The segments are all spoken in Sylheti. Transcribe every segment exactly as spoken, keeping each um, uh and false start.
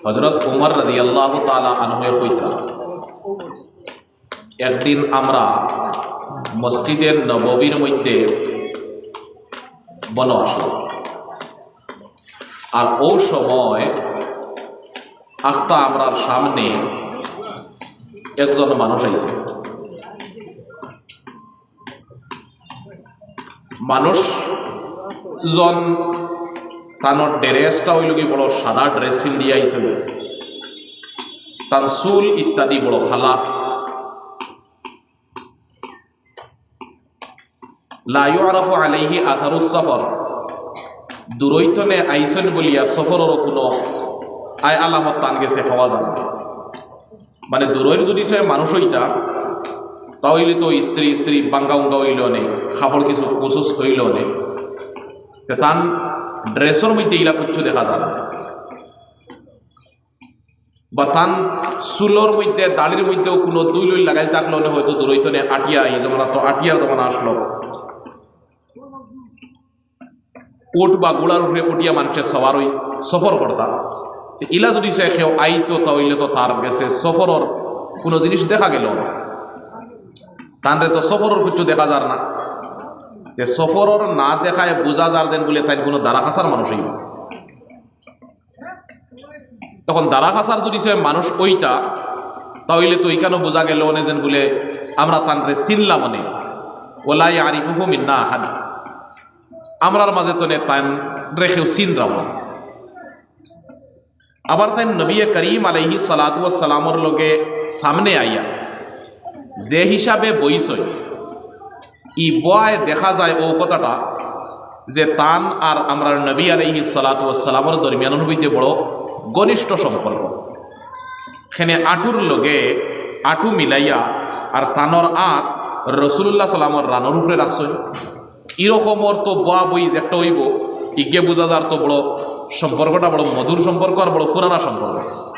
হযরত উমর রাদিয়াল্লাহু তাআলা আনহুয়ে কইতরা, একদিন আমরা মসজিদে নববীর মধ্যে বনো আসলাম, আর অউ সময় আখতা আমরার সামনে একজন মানুষ আইছে। মানুষ জন তানর ড্রেসটা অইলো কি বড় সাদা ড্রেস পিন্দিয়া আইছে, তান চুল ইত্যাদি বড় কালা। লা ইউরাফু আলাইহি আসারুস সফর, দূরইতনে আইছইন বলিয়া সফরর কুনু আয় আলামত তান গেছে পাওয়া যায় না। মানে দূরইর যদি সে মানুষ অইতা, তা অইলে তো ইস্ত্রি ইস্ত্রি বাঙ্গা উঙ্গা অইলো নে, কাপড় কিছু কুচুস অইলো নে, তে তান ড্রেসর মধ্যে ইলা কিচ্ছু দেখা যায় না, বা তান চুলর মধ্যে দাড়ির মধ্যেও কুনু দুই লইল লাগাইল থাকলো নে, হয়তো দূরইতনে আটিয়া, এই জমানা তো আটিয়ার জমানা আসলো, উট বা ঘোড়ার উপরে উঠিয়া মানুষে সওয়ার অই সফর করতা। তে ইলা যদি সে কেউ আইতো, তা অইলে তো তার গেছে সফরর কুনু জিনিস দেখা গেল না, তানরে তো সফরর কিচ্ছু দেখা যার না। তে সফরর না দেখায় বুঝা যার দেন বলে তাইন কুনু দারা কাছার মানুষ অইবা। তখন দারা কাছার যদি সে মানুষ অইতা, তা অইলে তো ইখানো বুঝা গেল অনে যেন বলে আমরা তানরে চিনলাম অনে। ওয়ালা ইয়ারিফুহু মিন্না আহাদ, আমরার মাঝে তনে তানরে কেউ চিনরাম না। আবার তাইন নবী করিম আলাইহিস সালাতু ওয়াস সালামর লগে সামনে আইয়া যে হিসাবে বইছইন, ই বয় দেখা যায় অউ কথাটা যে তান আর আমরার নবী আলাইহিস সালাতু ওয়াস সালামর দরমিয়ানর মধ্যে বড় ঘনিষ্ঠ সম্পর্ক। খেনে আটুর লগে আটু মিলাইয়া আর তানর আত রসুলুল্লাহ সাল্লামর রানর উপরে রাখছইন। ইরকমর তো বয়া বই যে একটা অইবো, ইগে বুঝা যার তো বড় সম্পর্কটা বড় মধুর সম্পর্ক আর বড় পুরানা সম্পর্ক।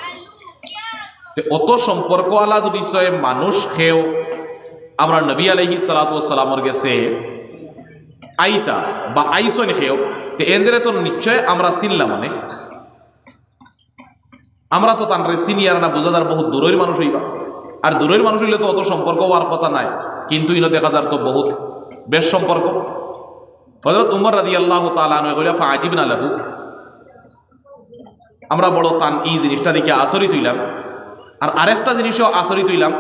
তে অত সম্পর্কআলা যদি সে মানুষ কেউ আমরার নবী আলাইহিস সালাতু ওয়াস সালামর গেছে আইতা বা আইছইন কেউ, তে এনদেরে তো নিশ্চয় আমরা চিনলাম অনে। আমরা তো তানরে চিনিয়ার না, বুঝা যার বহুত দূরইর মানুষ অইবা। আর দূরইর মানুষ অইলে তো অত সম্পর্ক অওয়ার কথা নায়, কিন্তু ইনো দেখা যার তো বহুত বেশ সম্পর্ক। হযরত উমর রাদিয়াল্লাহু তাআলা আনহু কইলা, "ফাআজিবনা লাহু।" আমরা বড় তান ই জিনিসটা দেখিয়া আচরিত অইলাম। আর আরেকটা জিনিসও আচরিত অইলাম,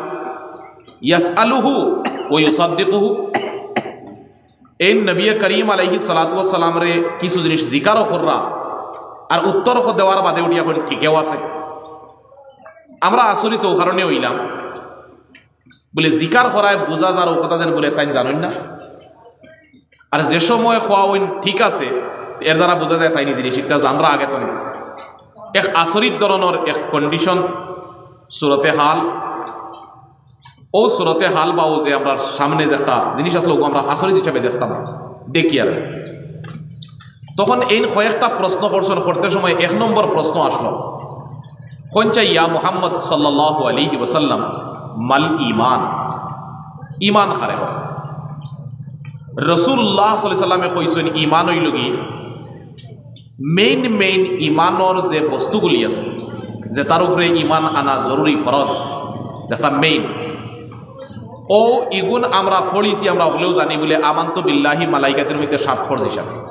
ইয়াসআলুহু ওয়া ইউসাদ্দিকুহু। এইন নবী করিম আলাইহিস সালাতু ওয়াস সালামরে কিছু জিনিস জিকারও কররা, আর উত্তর দেওয়ার বাদে উঠিয়া কইন, "ঠিকও আছে।" আমরা আচরিত অউ কারণে অইলাম, বলে জিকার করায় বুঝা যার অউ কথা যেন বলে তাইন জানইন না। আর যে সময় কওয়া অইন ঠিক আছে, এর দ্বারা বুঝা যায় তাইন ই জিনিস একটা জানরা আগে তনে। এক আচরিত ধরনর এক condition, সুরতে হাল। অউ সুরতে হাল বা অউ যে আমরার সামনে যে একটা জিনিস আসলো, অগু আমরা আচরিত হিসাবে দেখতাম, দেখিয়ার। তখন এইন কয়েকটা প্রশ্ন করছইন, করতে সময় এক নম্বর প্রশ্ন আসলো, কইন চাই, "ইয়া মুহাম্মদ সাল্লাল্লাহু আলাইহি ওয়াসাল্লাম, মাল ঈমান?" ঈমান কারে কয়? রাসূলুল্লাহ সাল্লাল্লাহু আলাইহি ওয়াসাল্লামে কইছইন, ঈমান অইলো গি main main ঈমানর যে বস্তুগুলি আছে, যেটার উপরে ঈমান আনা জরুরি, ফরজ, যেটা main, অউ ইগুন আমরা পড়ছি, আমরা হকলেউ জানি বলে, আমানতু বিল্লাহি মালাইকাতির মধ্যে সাত ফরজ হিসাবে।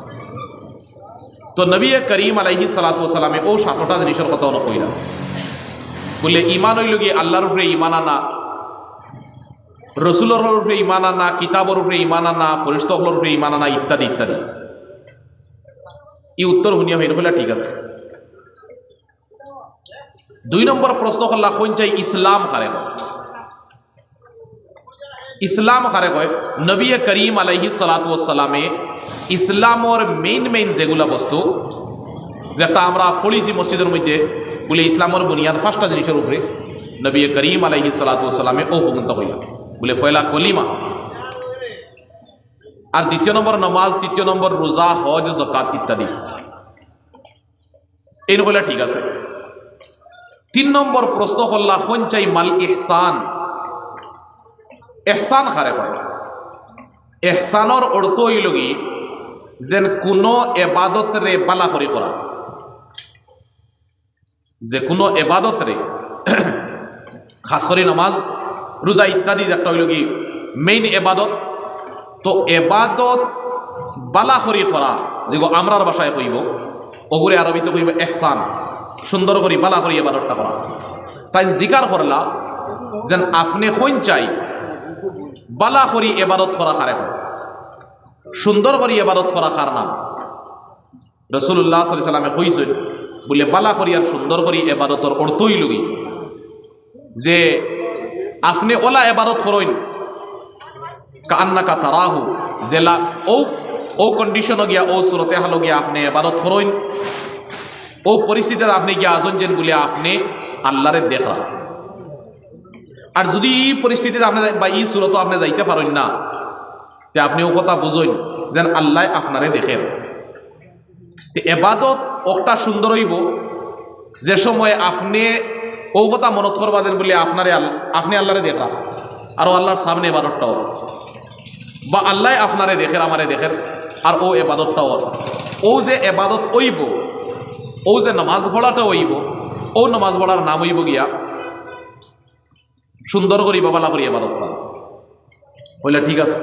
তো নবী করিম আলাইহিস সালাতু ওয়াস সালামে অউ সাতটা জিনিসর কথা অনো কইলা। বলে, ঈমান অইলো গি আল্লাহর উপরে ঈমান আনা, রসুলর উপরে ঈমান আনা, কিতাবর উপরে ঈমান আনা, ফিরিস্তা অকলর উপরে ঈমান আনা, ইত্যাদি ইত্যাদি। ই উত্তর হুনিয়া ভাই কইলা, "ঠিক আছে।" দুই নম্বর প্রশ্ন করলা, কইন চাই ইসলাম কারে কয়? ইসলাম কারে কয়? নবী করিম আলাইহিস সালাতু ওয়াস সালামে ইসলামর main main যেগুলা বস্তু, যেটা আমরা পড়ছি মসজিদর মধ্যে, বলে ইসলামর বুনিয়াদ পাঁচটা জিনিসর উপরে। নবী করিম আলাইহিস সালাতু ওয়াস সালামে অউ পর্যন্ত কইলা, বলে পয়লা কলিমা, আর দ্বিতীয় নম্বর নামাজ, তৃতীয় নম্বর রোজা, হজ, যাকাত ইত্যাদি। এইন কইলা ঠিক আছে। তিন নম্বর প্রশ্ন করলা, কইন চাই মাল ইহসান? ইহসান কারে কয়? ইহসানর অর্থ অইলো গি যেন কুনু এবাদতরে বালা করি করা। যে কোনো এবাদতরে, খাস করি নামাজ, রোজা ইত্যাদি, যেটা অইলো কি মেইন এবাদত, তো এবাদত বালা করি করা, যেগু আমরার ভাষায় কইবো, ওগুরে আরবিতে কইবো এহসান, সুন্দর করি বালা করি এবাদতটা করা। তাইন জিকার করলা যেন আপনে কইনচাই বালা করি এবাদত করা কারে কয়, সুন্দর করি এবাদত করা কার নাম। রাসূলুল্লাহ সাল্লাল্লাহু আলাইহি ওয়াসাল্লামে কইছইন, বুলে, বালা করি আর সুন্দর করি এবাদতর অর্থ অইলো গি যে আপনে ওলা এবাদত করইন, কাআন্নাকা তারাহু, যেলা ও, ও কন্ডিশনো গিয়া, ও সুরতে হালো গিয়া আপনে এবাদত করইন, ও পরিস্থিতিত আপনে গিয়া আছইন যেন বুলে আপনে আল্লারে দেখরা। আর যুদি ই পরিস্থিতিত আপনে যাই-, বা ই সুরতো আপনে যাইতা পারইন না, তে আপনে ও কথা বুঝইন যেন আল্লায় আপনারে দেখের। তে এবাদত অকটা সুন্দর অইবো যে সময় আপনে ও কথা মনত করবা যেন বুলে আপনারে আল-, আপনে আল্লারে দেখরা, আর ও আল্লার সামনে এবাদতটা অইবো, বা আল্লায় আপনারে দেখের, আমারে দেখের, আর ও এবাদতটা অর। ও যে এবাদত অইবো, ও যে নামাজ পড়াটা অইবো, ও নামাজ পড়ার নাম অইবো গিয়া সুন্দর করি বা বালা করি এবাদত করা। কইলা, ঠিক আছে।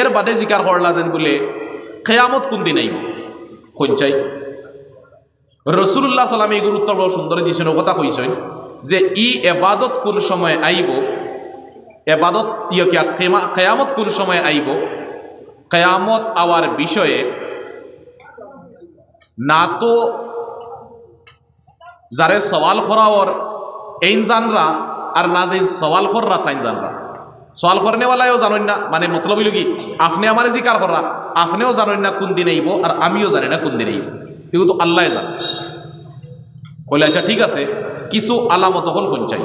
এর বাদে জিকার করলা যেন বুলে, কেয়ামত কুন দিন আইবো? কইনচাই। রাসূলুল্লাহ সাল্লাল্লাহু আলাইহি ওয়াসাল্লামে এই গুরুত্ব বড় সুন্দর দিছইন, ও কথা কইছইন যে ই এবাদত কুন সময় আইবো, এবাদত ইয়ে কিয়া কেমা-, কেয়ামত কুন সময় আইবো, কেয়ামত আওয়ার বিষয়ে না তো যারে সওয়াল করা অর এইন জানরা, আর না যেইন সওয়াল কররা তাইন জানরা। সওয়াল করনেওয়ালায়ও জানইন না, মানে মতলব অইলো কি, আপনে আমারে জিকার কররা, আপনেও জানইন না কুন দিন আইবো, আর আমিও জানি না কুন দিন আইবো, এগু তো আল্লায় জানইন। কইলা, আচ্ছা ঠিক আছে, কিছু আলামত অকল কইনচাই।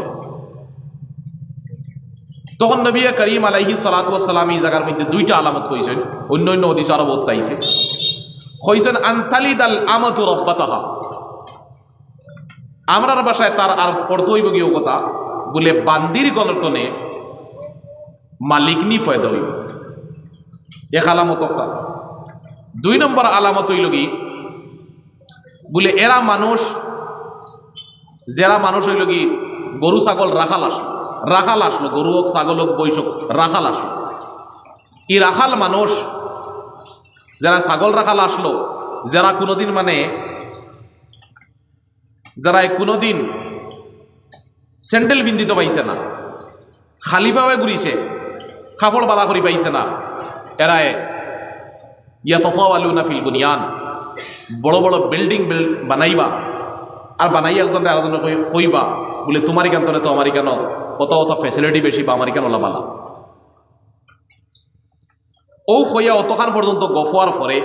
তখন নবী করিম আলাইহিস সালাতু ওয়াস সালাম ই জাগার মধ্যে দুইটা আলামত কইছইন, অন্য অন্য হাদিসো আরো বউত আইছে। কইছইন, আন তালিদাল আমাতু রাব্বাতাহা। আমরার ভাষায় তার আর অর্থ অইবো গি ও কথা, বুলে বান্দির গর্দনে মালিকনি পয়দা অইবো। এক আলামত অকটা। দুই নম্বর আলামত অইলো গি, বুলে এরা মানুষ, যেরা মানুষ অইলো গি গরু ছাগল রাখাল আছলো, রাখাল আছলো, গরু অউক, ছাগল অউক, মইষ অউক, রাখাল আছলো। ই রাখাল মানুষ, যেরা ছাগল রাখাল আছলো, যেরা কুনুদিন মানে যেরায় কুনুদিন স্যান্ডেল পিন্দিতো পাইছে না, খালি পাওয়ে ঘুরিছে, কাপড় বালা করি পাইছে না, এরায় ইয়াতাতাওয়ালুনা ফিল বুনিয়ান, বড় বড় বিল্ডিং বিল-, বানাইবা, আর বানাইয়া একজনরে আরোজনরে কই-, কইবা, বুলে, তুমার ইখান তনে তো আমার ইখানো অত অত ফেসিলিটি বেশি বা আমার ইখান অলা বালা। অউ কইয়া অতখান পর্যন্ত গফ অওয়ার পরে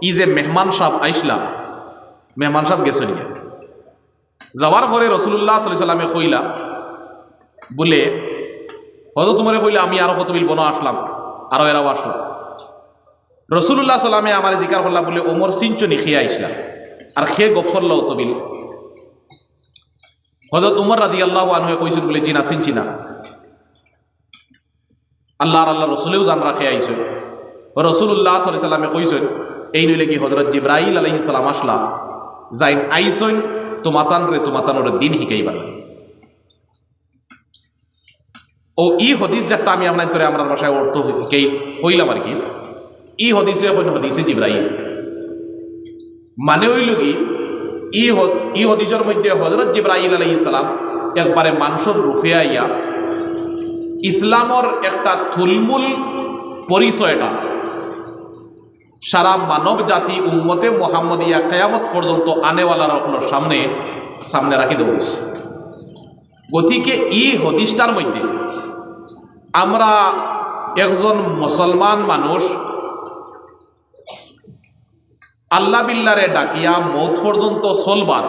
ই যে মেহমান সাব আইছলা, মেহমান সাব গেছইন গিয়া। যাওয়ার পরে রাসূলুল্লাহ সাল্লাল্লাহু আলাইহি ওয়াসাল্লামে কইলা, বুলে, হযরত উমরে কইলা, আমি আরো কতবিল বনো আছলাম, আরো এরাও আছলা। রাসূলুল্লাহ সাল্লামে আমারে জিকার করলা, বুলে, উমর চিনছনি কে আইছলা, আর কে গফ করলা অতবিল? হযরত উমর রাদিয়াল্লাহু আনহুয়ে কইছইন, বুলে, জি না, চিনছি না। আল্লাহ আর আল্লাহর রাসূলেও জানরা কে আইছইন। রাসূলুল্লাহ সাল্লাল্লাহু আলাইহি ওয়াসাল্লামে কইছইন, এইন অইলা গি হযরত জিব্রাইল আলাইহিস সালাম আছলা, যেইন আইছইন তুমাতানরে, তুমাতানরে দিন হিকাইবার লাগি। অউ ই হাদিস যেটা আমি আপনাইনতরে আমরার ভাষায় অর্থ হিকাই-, কইলাম আর কি, ই হাদিসরে কইন হাদিসে জিব্রাইল। মানে অইলো গি, ই হ-, ই হাদিসর মধ্যে হযরত জিব্রাইল আলাইহিস সালাম একবারে মানষর রূপে আইয়া ইসলামর একটা থুলমুল পরিচয়টা সারা মানব জাতি উম্মতে মুহাম্মদিয়া কিয়ামত পর্যন্ত আনেওয়ালার অকলর সামনে, সামনে রাখি দেওয়া অইছে। গতিকে ই হাদিসটার মধ্যে আমরা একজন মুসলমান মানুষ আল্লাহ বিল্লারে ডাকিয়া মউত পর্যন্ত চলবার,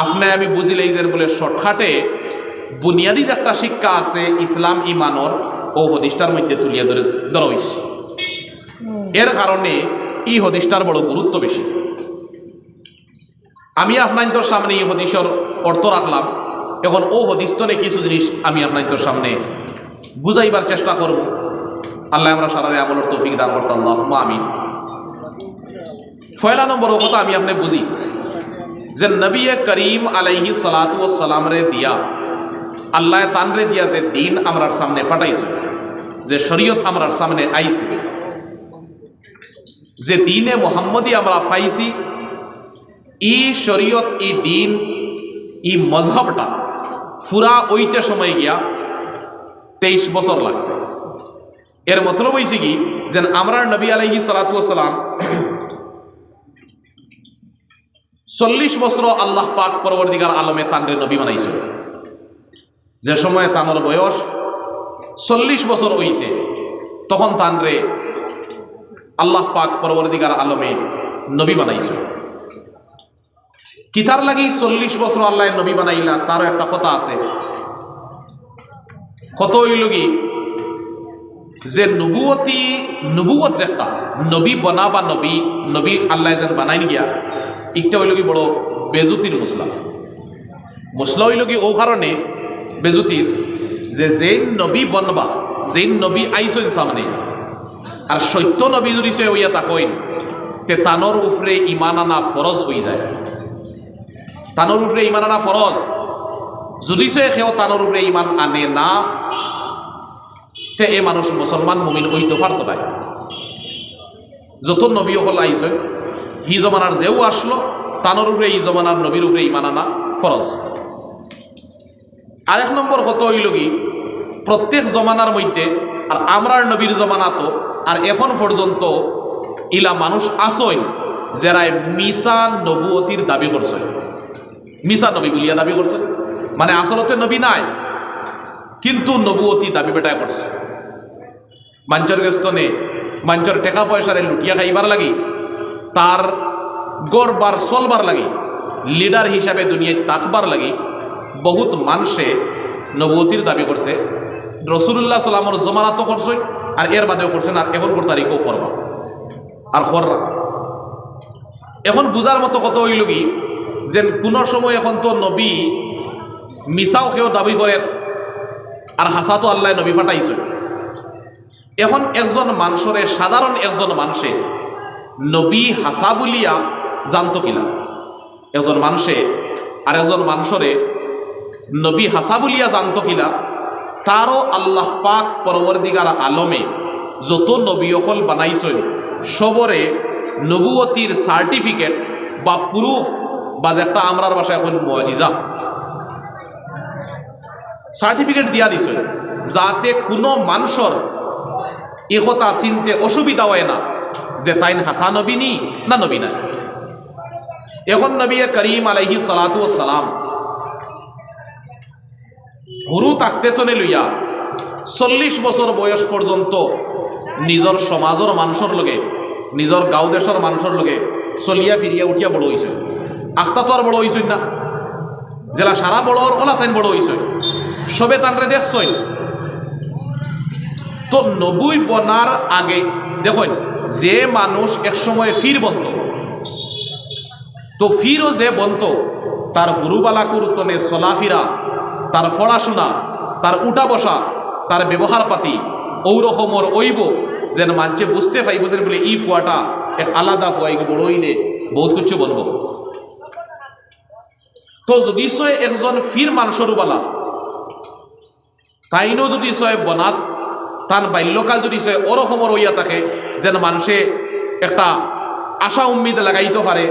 আপনে আমি বুঝিলেই যে বুলে শর্টকাটে বুনিয়াদি যে একটা শিক্ষা আছে ইসলাম ইমানর, অউ হাদিসটার মধ্যে তুলিয়া ধরে, ধরা অইছে। এর কারণে ই হাদিসটার বড় গুরুত্ব বেশি। আমি আপনাইনতর সামনে ই হাদিসর অর্থ রাখলাম। এখন অউ হাদিস তনে কিছু জিনিস আমি আপনাইনতর সামনে বুঝাইবার চেষ্টা করমু। আল্লায় আমরা সারারে আমলর তৌফিক দান করতা, আল্লাহুম্মা আমিন। পয়লা নম্বর অউ কথা আমি আপনে বুঝি, যে নবী করিম আলাইহিস সালাতু ওয়াস সালামরে দিয়া, আল্লায় তানরে দিয়া যে দিন আমরার সামনে পাঠাইছইন, যে শরীয়ত আমরার সামনে আইছে, যে দ্বীনে মুহাম্মদী আমরা পাইছি, ই শরীয়ত, ই দ্বীন, ই মজহবটা পুরা অইতে সময় গিয়া তেইশ বছর লাগছে। এর মতলব অইছে কি, যেন আমরার নবী আলাইহিস সালাতু ওয়াস সালাম চল্লিশ বছর আল্লাহ পাক পরওয়ারদিগার আলমে তানরে নবী বানাইছইন। যে সময় তানর বয়স চল্লিশ বছর অইছে, তখন তানরে আল্লাহ পাক পরওয়ারদিগার আলমে নবী বানাইছইন। কিতার লাগি চল্লিশ বছর আল্লায় নবী বানাইলা, তারও একটা কথা আছে। কথা অইল কি, যে নবুয়তি, নবুয়ত যেটা, নবী বনা বা নবী, নবী আল্লায় যেন বানাইন গিয়া, একটা অইল কি বড় বেজুতির মসলা। মসলা অইল কি ও কারণে বেজুতির, যে যেইন নবী বনবা, যেইন নবী আইছইন সামনে, আর সত্য নবী যদি সে অইয়া থাকইন, তে তানর উপরে ইমান আনা ফরজ অই যায়। তানর উপরে ইমান আনা ফরজ। যদি সে কেউ তানর উপরে ইমান আনে না, তে এ মানুষ মুসলমান মুমিন অইতো পারতো নায়। যত নবী অকল আইছইন, হি জমানার যেউ আসলো, তানর উপরে ই জমানার নবীর উপরে ইমান আনা ফরজ। আরেক নম্বর কথা অইল কি, প্রত্যেক জমানার মধ্যে, আর আমরার নবীর জমানাত, আর এখন পর্যন্ত ইলা মানুষ আছইন, যেরায় মিছা নবুয়তির দাবি করছইন, মিছা নবী বলিয়া দাবি করছইন, মানে আসলতে নবী নায়, কিন্তু নবুয়তি দাবি বেটায় করছে। মানষর গেছ থনে, মানষর টেকা পয়সারে লুটিয়া খাইবার লাগি, তার ঘর বার চলবার লাগি, লিডার হিসাবে দুনিয়াত থাকবার লাগি বহুত মানষে নবুয়তির দাবি করছে। রসুলুল্লাহ সাল্লামর জমানাত করছইন, আর এর বাদেও করছইন, আর এখন তারিখও করবা, আর কররা। এখন বুঝার মতো কথা অইল কি, যেন কুনু সময় এখন তো নবী মিছাও কেউ দাবি করের, আর হাছা তো আল্লায় নবী পাঠাইছইন। এখন একজন মানষরে, সাধারণ একজন মানষে নবী হাছা বুলিয়া জানতো কিলা? একজন মানষে আর একজন মানষরে নবী হাছা বুলিয়া জানতো কিলা? তারও আল্লাহ পাক পরওয়ারদিগার আলমে যত নবী অকল বানাইছইন, সবরে নবুয়তির সার্টিফিকেট বা প্রুফ, বা যেটা আমরার ভাষায় কইন মুজিজা, সার্টিফিকেট দিয়া দিছইন, যাতে কুনু মানষর ই কথা চিনতে অসুবিধা অয় না যে তাইন হাছা নবী নি না নবী নায়। এখন নবী করিম আলাইহিস সালাতু ওয়াস সালাম হুরু থাকতে থনে লইয়া চল্লিশ বছর বয়স পর্যন্ত নিজর সমাজর মানষর লগে, নিজর গাঁও দেশর মানষর লগে চলিয়া ফিরিয়া উঠিয়া বড় অইছইন। আখতা তো আর বড় অইছইন না, যেলা সারা বড় অর ওলা তাইন বড় অইছইন, সবে তানরে দেখছইন। তো নবী বনার আগে দেখইন, যে মানুষ এক সময় পীর বনতো, তো পীরও যে বনতো, তার হুরুবালাকুর থনে চলাফিরা, তার পড়াশুনা, তার উঠা বসা, তার ব্যবহার পাতি অউ রকমর অইবো, যেন মানষে বুঝতে পাইবো যেন বুলে ই ফুয়াটা এক আলাদা ফুয়া, ইগু বড় অইলে বহুত কিচ্ছু বনবো। তো যদি সে একজন পীর মানষর বালা, তাইনও যদি সে বনাত, তান বাল্যকাল যদি সে ওরকমর অইয়া থাকে, যেন মানষে একটা আশা উম্মিদ লাগাইতো পারে,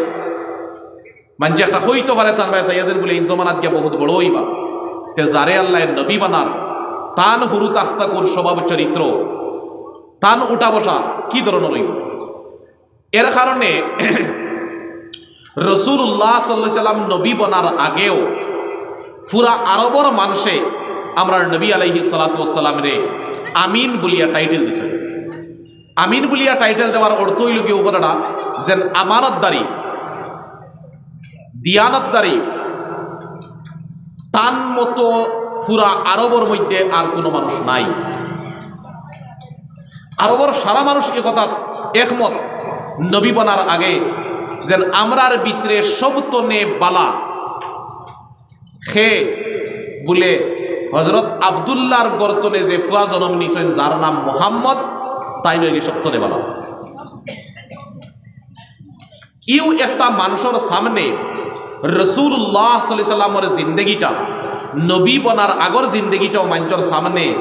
মানষে একটা কইতো পারে তান বায় চাইয়া যেন বুলে ইন জমানাত গিয়া বহুত বড় অইবা। তে যারে আল্লায় নবী বানার, তান হুরু থাকতাকুর স্বভাব চরিত্র, তান উঠা বসা কি ধরনর অইবো? এর কারণে রসুলুল্লাহ সাল্লাল্লাহু আলাইহি সাল্লাম নবী বনার আগেও পুরা আরবর মানষে আমরার নবী আলাইহিস সালাতু ওয়াস সালামরে আমিন বুলিয়া টাইটেল দিছইন। আমিন বুলিয়া টাইটেল দেওয়ার অর্থ অইল কি, ও কথাটা যেন আমানতদারি, দিয়ানতদারি, তান মতো পুরা আরবর মধ্যে আর কুনু মানুষ নাই। আরবর সারা মানুষ ই কথাত একমত, নবী বনার আগে যেন আমরার ভিতরে সব তনে বালা। হে বুলে হজরত আব্দুল্লাহর গর্তনে যে ফুয়া জনম নিছইন, যার নাম মোহাম্মদ, তাইন অইলে সব তনে বালা। ইউ একটা মানষর সামনে রাসূলুল্লাহ সাল্লাল্লাহু আলাইহি সাল্লামর জিন্দেগিটা, নবী বনার আগর জিন্দেগিটাও মানষর সামনে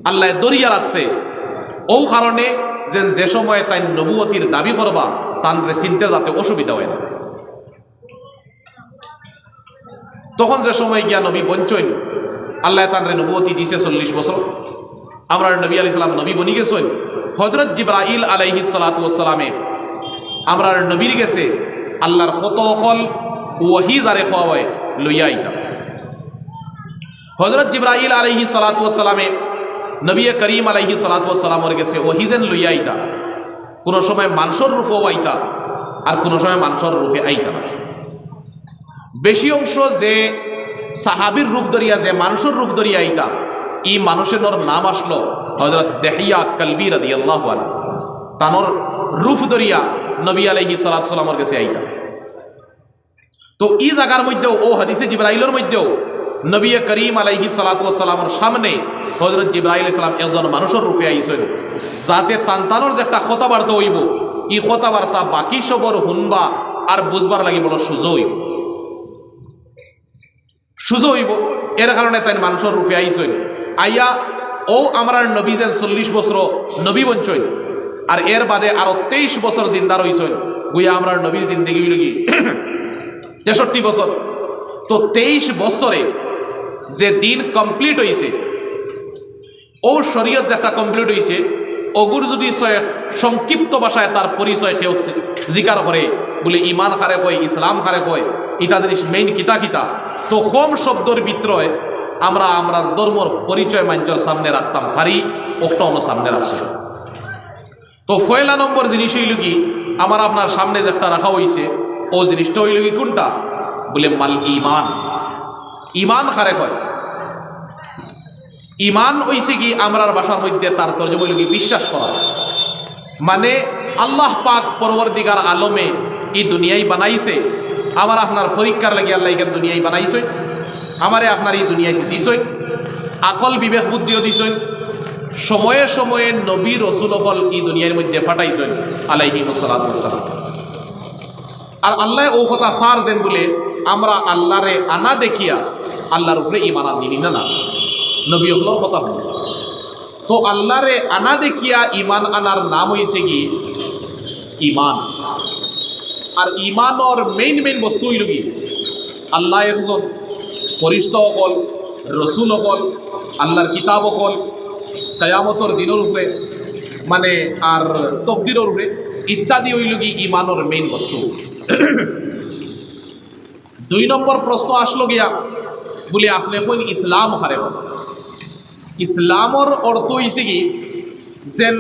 আল্লায় ধরিয়া রাখছে। অউ কারণে যেন যে সময় তাইন নবুয়তির দাবি করবা, তানরে চিনতে যাতে অসুবিধা অয় না। তখন যে সময় গিয়া নবী বনছইন, আল্লায় তানরে নবুয়তি দিছে চল্লিশ বছর। আমরার নবী আলাইহিস সালাম নবী বনি গেছইন। হযরত জিব্রাইল আলাইহিস সালাতু ওয়াস সালামে আমরার নবীর গেছে আল্লাহর কত অকল ওহী যারে কওয়া অয় লইয়া আইতা। হযরত জিব্রাইল আলাইহিস সালাতু ওয়াস সালামে নবী করিম আলাইহিস সালাতু ওয়াস সালামর গেছে ওহী যেন লইয়া আইতা, কুনু সময় মানষর রূপেও আইতা, আর কুনু সময় মানষর রূপে আইতা না। বেশি অংশ যে সাহাবীর রূপ ধরিয়া, যে মানষর রূপ ধরিয়া আইতা, ই মানষর নাম আসলো হযরত দিহইয়া কালবী রাদিয়াল্লাহু আনহু। তানর রূপ ধরিয়া নবী আলাইহিস সালাতু ওয়াস সালামর গেছে আইতা। তো ই জাগার মধ্যেও, অউ হাদিসে জিব্রাইলর মধ্যেও নবী করিম আলাইহিস সালাতু ওয়াস সালামর সামনে হযরত জিব্রাইল আলাইহিস সালাম একজন মানষর রূপে আইছইন, যাতে তান তানর যে একটা কথাবার্তা অইবো, ই কথাবার্তা বাকি সবর হুনবা আর বুঝবার লাগি বড় সুজা অইবো, সুজা অইবো। এর কারণে তাইন মানষর রূপে আইছইন। আইয়া অউ আমরার নবী যেন চল্লিশ বছর নবী বনছইন, আর এর বাদে আরো তেইশ বছর জিন্দা রইছইন। গুয়া আমরার নবীর জিন্দেগি অইলো গি তেষট্টি বছর। তো তেইশ বছরে যে দিন complete অইছে, অউ শরীয়ত যেটা complete অইছে, অগুর যদি সে সংক্ষিপ্ত ভাষায় তার পরিচয় কেউ সে-, জিকার করে, বুলে, "ইমান কারে কয়, ইসলাম কারে কয়, ইতা জিনিস main কিতা কিতা?" তো কম শব্দর ভিতরে আমরা আমরার ধর্মর পরিচয় মানষর সামনে রাখতাম পারি, অকটা অনো সামনে রাখছি। তো পয়লা নম্বর জিনিস অইলো গি, আমার আপনার সামনে যেটা রাখা অইছে, অউ জিনিসটা অইলো গি কুনটা? বুলে, "মাল ইমান।" ইমান কারে কয়? ইমান অইছে গি আমরার ভাষার মধ্যে তার তর্জমা অইলো গি বিশ্বাস করা। মানে আল্লাহ পাক পরওয়ারদিগার আলমে ই দুনিয়াই বানাইছে, আমার আপনার পরীক্ষার লাগি আল্লায় ইখান দুনিয়াই বানাইছইন, আমারে আপনারে ই দুনিয়াইত দিছইন, আকল বিবেক বুদ্ধিও দিছইন, সময়ে সময়ে নবী রসুল অকল ই দুনিয়ার মধ্যে পাঠাইছইন আলাইহিমুস সালাতু ওয়াস সালাম। আর আল্লায় অউ কথা চার যেন বুলে আমরা আল্লারে আনা দেখিয়া আল্লার উপরে ইমান আনি নি না, না, নবী অকলর কথা বুলে। তো আল্লারে আনা দেখিয়া ইমান আনার নাম অইছে গি ইমান। আর ইমানর main main বস্তু অইলো গি আল্লাহ একজন, ফিরিস্তা অকল, রসুল অকল, আল্লার কিতাব অকল, কিয়ামতর দিনর উপরে, মানে, আর তকদিরর উপরে ইত্যাদি অইলো গি ইমানর main বস্তু। দুই নম্বর প্রশ্ন আসলো গিয়া, বুলে, "আপনে কইন ইসলাম কারে কয়?" ইসলামর অর্থ অইছে গি যেন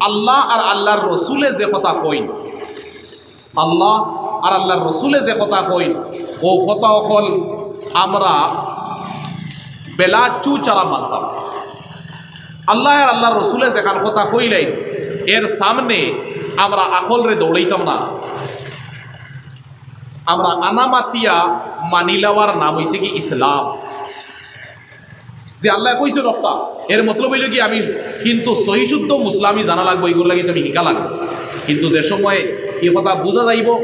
আল্লাহ আর আল্লার রসুলে যে কথা কইন, আল্লাহ আর আল্লার রসুলে যে কথা কইন, অউ কথা অকল আমরা বেলা চু চারা মানতাম। আল্লাহ আর আল্লার রসুলে যেখান কথা কইলাইন, এর সামনে আমরা আকলরে দৌড়াইতাম না। আমরা আনা মাতিয়া মানি লওয়ার নাম অইছে গি ইসলাম। যে আল্লায় কইছইন অকটা, এর মতলব অইলো গি আমি কিন্তু সহি শুদ্ধ মুসলামি জানা লাগবো, ইগুর লাগি তুমি হিকা লাগবো। কিন্তু যে সময় ই কথা বুঝা যাইবো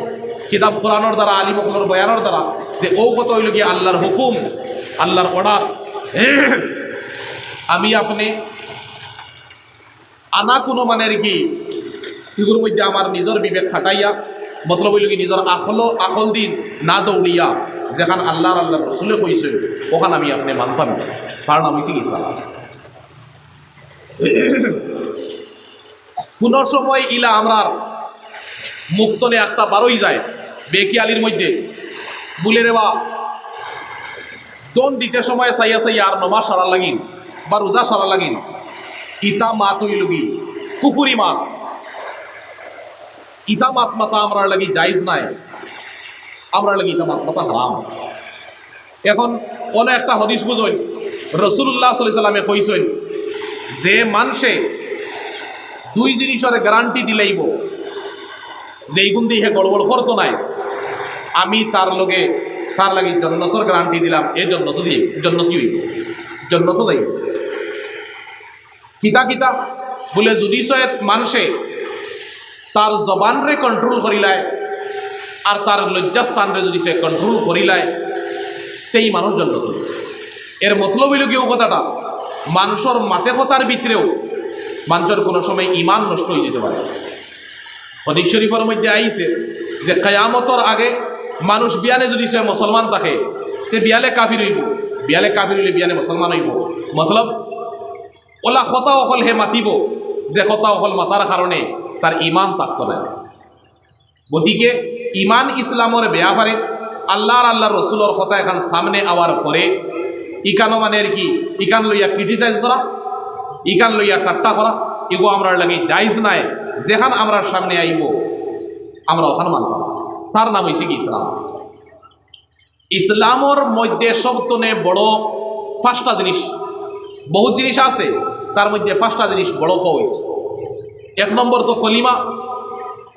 কিতাব কোরআনর দ্বারা, আলিম অকলর বয়ানর দ্বারা, যে অউ কথা অইলো গি আল্লার হুকুম, আল্লার order, আমি আপনে আনা কুনু মানে আর কি, ইগুর মধ্যে আমার নিজর বিবেক খাটাইয়া, মতলব অইলো গি নিজর আকল, আকল দি না দৌড়িয়া যেখান আল্লাহ আর আল্লার রসুলে কইছইন, অখান আমি আপনে মানতাম না। তার নাম অইছে ইসলাম। কুনু সময় ইলা আমরার মুখ তনে আখতা বারই যায়, বেখিয়ালির মধ্যে, বুলে, "রে বা, দন দিতে সময় চাইয়া চাইয়া আর নমাজ সারা লাগিন বা রোজা সারা লাগিন।" ইতা মাত অইলো গি কুফুরি মাত। ইতা মাত মাতা আমরার লাগি জায়েজ নায়, আমরার লাগি ইতা মাত মাতা হারাম। এখন অনে একটা হাদিস বুঝইন, রাসূলুল্লাহ সাল্লাল্লাহু আলাইহি ওয়াসাল্লামে কইছইন যে মানষে দুই জিনিসর গ্যারান্টি দিলাইবো যে ইগুন দি হে গড়বড় করতো নায়, আমি তার লগে, তার লাগি জন্নতর গ্যারান্টি দিলাম, এ জন্নত দি, জন্নতি অইবো, জন্নত যাইবো। কিতা কিতা? বুলে, যুদি সে মানষে তার জবানরে control করিলায়, আর তার লজ্জাস্থানরে যুদি সে কন্ট্রোল করিলায়, তেই মানুষ জন্নত। এর মতলব অইলো গিয়া অউ কথাটা, মানুষর মাতে কথার ভিতরেও মানুষর কুনু সময় ইমান নষ্ট অইযিতো পারে। হাদিস শরীফর মধ্যে আইছে যে কিয়ামতর আগে মানুষ বিয়ানে যুদি সে মুসলমান থাকে, তে বিয়ালে কাফির অইবো, বিয়ালে কাফির অইলে বিয়ানে মুসলমান অইবো। মতলব, অলা কথা অকল হে মাতিবো, যে কথা অকল মাতার কারণে তার ইমান থাকতো নায়। গতিকে ইমান ইসলামর বেয়াপারে আল্লাহ আর আল্লাহর রসুলর কথা এখান সামনে আওয়ার পরে ইখানো মানে আর কি, ইখান লইয়া ক্রিটিসাইজ করা, ইখান লইয়া ঠাট্টা করা, ইগু আমরার লাগি জায়েজ নায়। যেখান আমরার সামনে আইবো, আমরা অখান মানতাম। তার নাম অইছে কি ইসলাম। ইসলামর মধ্যে সবতনে বড় পাঁচটা জিনিস, বহুত জিনিস আছে, তার মধ্যে পাঁচটা জিনিস বড় কওয়া অইছে। এক নম্বর তো কলিমা।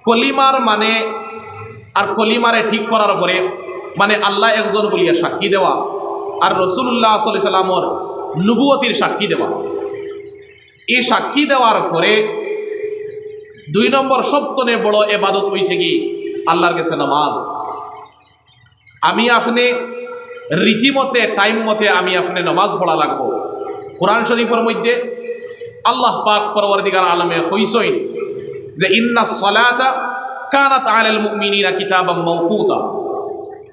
কলিমার মানে, আর কলিমারে ঠিক করার পরে মানে আল্লাহ একজন বলিয়া সাক্ষী দেওয়া, আর রসুলুল্লাহ সাল্লাল্লাহু আলাইহি সাল্লামর নবুয়তির সাক্ষী দেওয়া। এই সাক্ষী দেওয়ার পরে দুই নম্বর সবতনে বড় এবাদত অইছে কি? আল্লাহর গেছে নামাজ। আমি আপনে রীতিমতে, টাইম মতে আমি আপনে নামাজ পড়া লাগবো। কোরআন শরীফর মধ্যে আল্লাহ পাক পরওয়ারদিগার আলমে কইছইন যে, "ইন্নাস সালাতা কানাত আলাল মুমিনিনা কিতাবাম মাওকুতা।"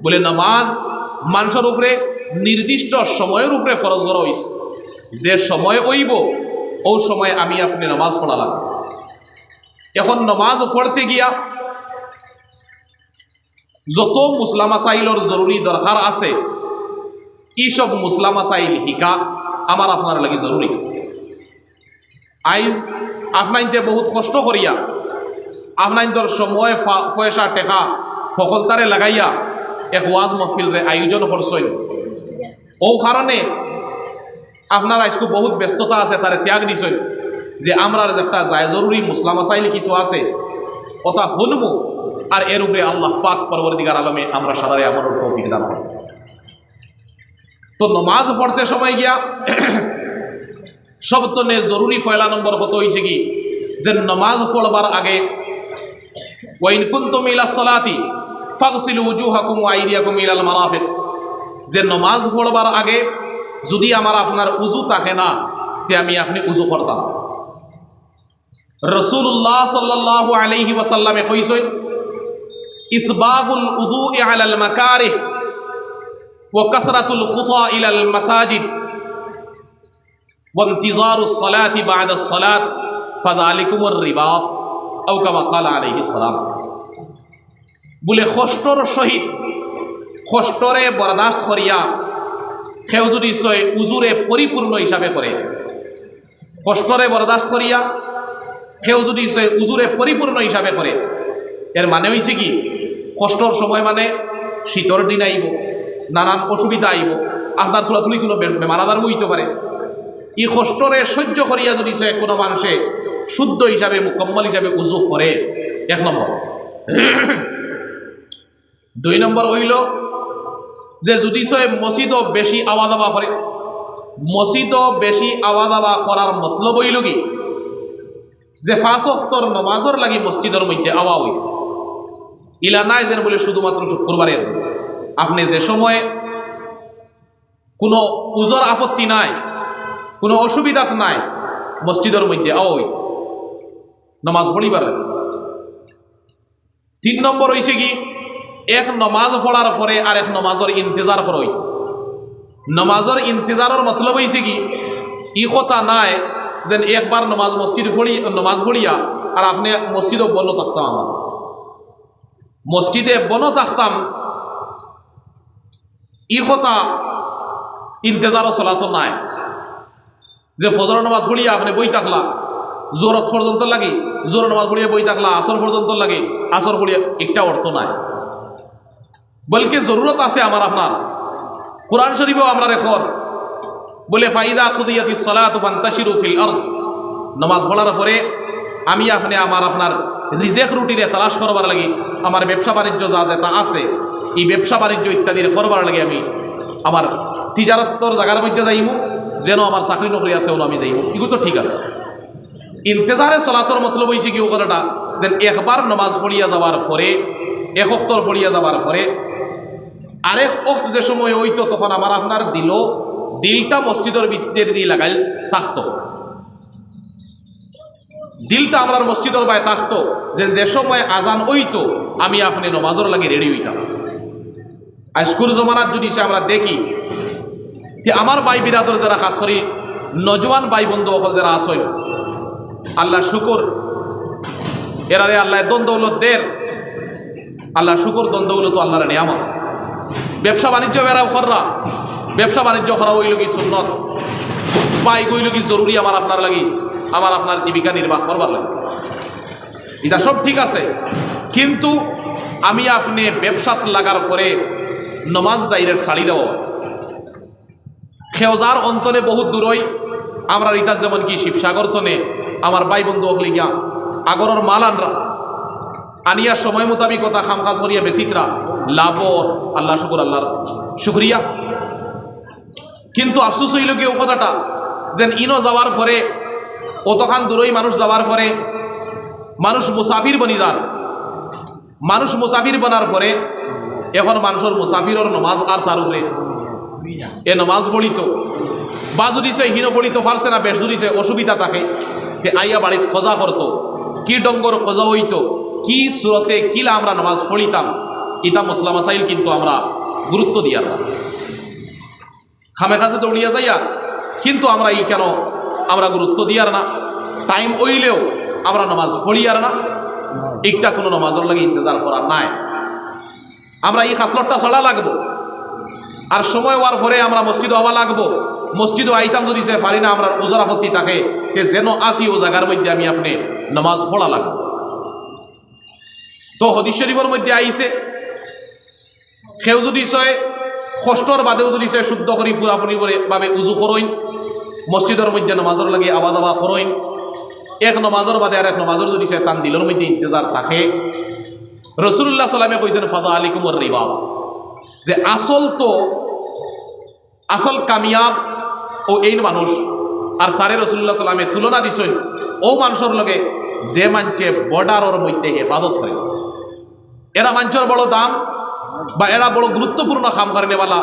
বলে, নামাজ মানষর উপরে নির্দিষ্ট সময়র উপরে ফরজ করা অইছে। যে সময় অইবো, অউ সময় আমি আপনে নামাজ পড়া লাগবো। এখন নামাজ পড়তে গিয়া যত মুসলা মাসাইলর জরুরি দরকার আছে, ই সব মুসলা মাসাইল হিকা আমার আপনার লাগি জরুরি। আইজ আপনাইন্তে বহুত কষ্ট করিয়া, আপনাইন্তর সময়, ফা-, পয়সা, টেকা হকলতারে লাগাইয়া এক ওয়াজ মহফিলরে আয়োজন করছইন। অউ কারণে আপনার আইজকু বহুত ব্যস্ততা আছে, তারে ত্যাগ দিছইন যে আমরার যে একটা যায় জরুরি মুসলা মাসাইল কিছু আছে, কথা হুনমু, আর এর উপরে আল্লাহ পাক পরওয়ারদিগার আলমে আমরা সারারে আমলর তৌফিক দান করুন। তো নমাজ পড়তে সময় গিয়া সবতনে জরুরি পয়লা নম্বর কথা অইছে কি, যে নমাজ পড়বার আগে, "ওয়া ইন কুনতুম ইলা সালাতি ফাগসিলু উজুহাকুম ওয়া আইদিয়াকুম ইলাল মারাফিক", যে নমাজ পড়বার আগে যুদি আমার আপনার উজু থাকে না, তে আমি আপনে উজু করতাম। রাসূলুল্লাহ সাল্লাল্লাহু আলাইহি ওয়াসাল্লামে কইছইন, "ইসবাগুল উদুই আলাল মাকারিহ ওয়া কাসরাতুল খুতা ইলাল মাসাজিদ ওয়া ইনতিজারুস সালাতি বা'দাস সালাত ফাযালিকুমুর রিবাত", আও কামা ক্বালা আলাইহিস সালাম। বলে, কষ্টর সহিত, কষ্টরে বরদাস্ত করিয়া কেউ যুদি সে উজুরে পরিপূর্ণ হিসাবে করে, কষ্টরে বরদাস্ত করিয়া কেউ যুদি সে উজুরে পরিপূর্ণ হিসাবে করে, এর মানে অইছে কি, কষ্টর সময় মানে শীতর দিন আইবো, নানান অসুবিধা আইবো, আপনার থুড়াথুড়ি কুনু বে-, বেমার আজারও অইতো পারে। ই কষ্টরে সহ্য করিয়া যুদি সে কুনু মানষে শুদ্ধ হিসাবে, মুকম্মল হিসাবে উজু করে, এক নম্বর। দুই নম্বর অইলো যে যুদি সে মসজিদো বেশি আওয়া যাওয়া করে, মসজিদো বেশি আওয়া যাওয়া করার মতলব অইলো কি, যে পাঁচ ওয়াক্তর নমাজর লাগি মসজিদর মধ্যে আওয়া অইলো। ইলা নায় যেন বলে শুধুমাত্র শুক্রবারে। আপনে যে সময় কুনু উজর আপত্তি নাই, কুনু অসুবিধাত নাই, মসজিদর মধ্যে আওয়া অইলো নমাজ পড়িবার লাগি। তিন নম্বর অইছে কি, এক নমাজ পড়ার পরে আর এক নমাজর ইন্তেজার করা অইতো। নমাজর ইন্তেজারর মতলব অইছে কি, ই কথা নায় যেন একবার নমাজ মসজিদ পড়ি-, নমাজ পড়িয়া আর আপনে মসজিদো বনো থাকতাম, আমরা মসজিদে বনো থাকতাম, ই কথা ইন্তেজারো সলাতো নায়। যে ফজর নামাজ পড়িয়া আপনে বই থাকলা জোহর পর্যন্ত লাগি, জোহর নামাজ পড়িয়া বই থাকলা আসর পর্যন্ত লাগি, আসর পড়িয়া একটা অর্থ নাই। বলকে জরুরত আছে আমার আপনার। কোরআন শরীফেও আমরারে কর, বলে, "ফাইদা কুদিয়াতিস সালাতু ফান্তাশিরু ফিল আরদ।" নামাজ পড়ার পরে আমি আপনে আমার আপনার রিজেক রুটিরে তালাশ করবার লাগি, আমার ব্যবসা বাণিজ্য যা যেটা আছে, ই ব্যবসা বাণিজ্য ইত্যাদির করবার লাগি আমি আমার তিজারতর জাগার মধ্যে যাইমু, যেন আমার চাকরি নকরি আছে, ওনো আমি যাইমু, ইগু তো ঠিক আছে। ইন্তেজারে সলাতর মতলব অইছে কি, ও কথাটা যেন একবার নমাজ পড়িয়া যাওয়ার পরে এক অক্তর পড়িয়া যাবার পরে আরেক অক্ত যে সময় অইতো, তখন আমার আপনার দিলো, দিলটা মসজিদর ভিতরেদি লাগাইল থাকতো। দিলটা আমরার মসজিদর বায় থাকতো, যে, যে সময় আজান অইতো, আমি আপনে নমাজর লাগি রেডি অইতাম। আইজকুর জমানাত যুদি সে আমরা দেখি, তে আমার ভাই বিরাদর যেরা, খাস করি নজওয়ান ভাই বন্ধু অকল যেরা আছইন, আল্লার শুকুর, এরারে আল্লায় ধন দৌলত দের, আল্লার শুকুর, ধন দৌলত আল্লার নিয়ামত। ব্যবসা বাণিজ্য এরাও কররা, ব্যবসা বাণিজ্য করা অইলো গি সুন্নত, বাইগ অইলো গি জরুরি আমার আপনার লাগি, আমার আপনার জীবিকা নির্বাহ করবার লাগি। ইটা সব ঠিক আছে, কিন্তু আমি আপনে ব্যবসাত লাগার পরে নমাজ direct ছাড়ি দেওয়া। কেউ যার অন্তনে বহুত দূরই, আমরার ইতা যেমন কি শিবসাগর তনে আমার ভাই বন্ধু অকলে গিয়া আগরর মাল আনরা, আনিয়া সময় মোতাবিক অতা কাম কাজ করিয়া বেচিতরা, লাভ অর, আল্লার শুকুর, আল্লার শুকরিয়া। কিন্তু আফসোস অইলো গি অউ কথাটা, যেন ইনো যাওয়ার পরে, অতখান দূরই মানুষ যাওয়ার পরে মানুষ মুসাফির বনি যার। মানুষ মুসাফির বনার পরে এখন মানষর মুসাফিরর নমাজ আর তার উপরে এ নমাজ পড়িতো, বা যুদি সে হিনো পড়িতো পারছে না, বেশ যুদি সে অসুবিধা থাকে, তে আইয়া বাড়িত কজা করতো, কি ঢঙ্গর কজা অইতো, কি সুরতে কিলা আমরা নমাজ পড়িতাম, ইতা মসলা মাসাইল কিন্তু আমরা গুরুত্ব দিয়ার না। খামে খাজে দৌড়িয়া যাইয়ার, কিন্তু আমরা ই কেন আমরা গুরুত্ব দিয়ার না। টাইম অইলেও আমরা নমাজ পড়িয়ার না, একটা কুনু নমাজর লাগি ইন্তজার করার নাই। আমরা ই খাসলতটা ছাড়া লাগবো। আর সময় অওয়ার পরে আমরা মসজিদো আওয়া লাগবো। মসজিদো আইতাম যুদি সে পারি না, আমরার উজর আপত্তি থাকে, তে যেন আসি অউ জাগার মধ্যে আমি আপনে নমাজ পড়া লাগবো। তো হাদিস শরীফর মধ্যে আইছে, কেউ যুদি সে কষ্টর বাদেও যুদি সে শুদ্ধ করি পুরাপুরি ভাবে উজু করইন, মসজিদর মধ্যে নমাজর লাগি আওয়া যাওয়া করইন, এক নমাজর বাদে আরেক নমাজর যুদি সে তান দিলর মধ্যে ইন্তজার থাকে, রাসুলুল্লাহ সাল্লামে কইছইন, "ফাযালিকুমুর রিবাত", যে আসল তো আসল কামিয়াব অউ এইন মানুষ। আর তারে রাসুলুল্লাহ সাল্লামে তুলনা দিছইন অউ মানষর লগে, যে মানষে বর্ডারর মধ্যে হেফাজত করে। এরা মানষর বড় দাম, বা এরা বড় গুরুত্বপূর্ণ কাম করনেওয়ালা,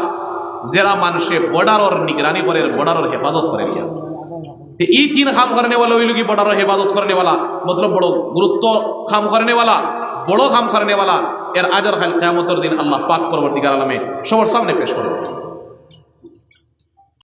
যেরা মানষে বর্ডারর নিগরানি করের, বর্ডারর হেফাজত করের। তে ই তিন কাম করনেওয়ালা অইলো গি বর্ডারর হেফাজত করনেওয়ালা, মতলব বড় গুরুত্ব কাম করনেওয়ালা, বড় কাম করনেওয়ালা। এর আজর কাইল কিয়ামতর দিন আল্লাহ পাক পরওয়ারদিগার আলমে সবর সামনে পেশ করবা।